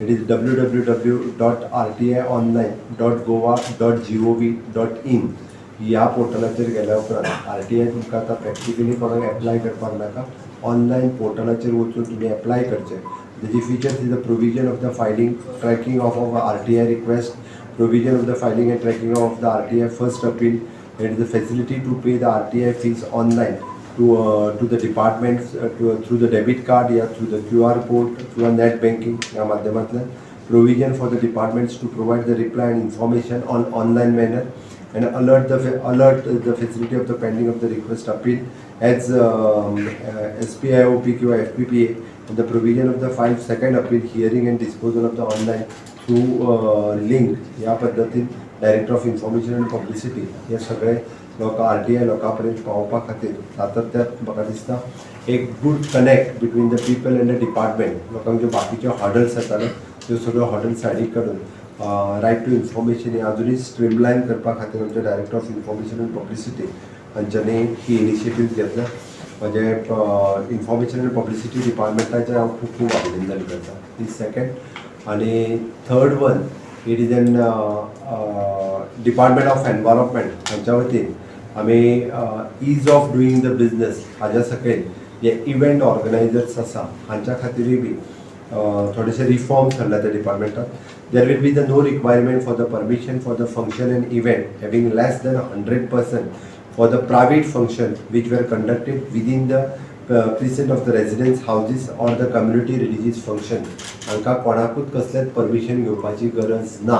It is www.rtionline.goa.gov.in. ह्या पोर्टलाचेर गेल्या उपरांत आरटीआय तुमकां आतां प्रॅक्टिकली कोणाक एप्लाय करपाक नाका. ऑनलायन पोर्टलाचेर वचून तुमी एप्लाय करचें. तेजी features is the provision of the filing, tracking of RTI request, provision of the filing and tracking of the RTI first appeal. It is the facility to pay the RTI fees online to the departments through the debit card या through the QR code किंवा net banking ह्या माध्यमांतल्यान, provision for the departments to provide the reply and information on online manner and alert the facility of the pending of the request appeal as SPIOP किंवा FPPA and the provision of the file second appeal hearing and disposal of the online through link. ह्या पद्दतीन Director of Information and Publicity हे सगळे लोक RTI लोकां पर्यंत पावोवपा खातीर सातत्यात म्हाका दिसता एक good connect between the people and the department, लोकांक ज्यो बाकीच्यो हर्डल्स येताल्यो त्यो सगळ्यो हर्डल्स सायडीक काडून रायट टू इन्फॉर्मेशन हे अजुनूय स्ट्रीमलायन करपा खातीर आमचे Director of Information and Publicity हांच्यांनी ही इनिशिएटीव घेतल्या. म्हजें इन्फॉर्मेशन अँड पब्लिसिटी डिपार्टमेंटाचें हांव खूब खूब अभिनंदन करता. ही सेकंड आनी third one, it is an Department of Environment हांच्या वतीन आमी ease of doing the business हाज्या सकयल जे इव्हेंट ऑर्गनायझर्स आसा हांच्या खातीरूय बी थोडेशे रिफॉर्म्स हाडल्या त्या डिपार्टमेंटात. There will be the no requirement for the permission for the function and event having less than 100 person for the private function which were conducted within the precinct of the residence houses or the community religious function. हांकां कोणाकूच कसलेंच permission घेवपाची गरज ना.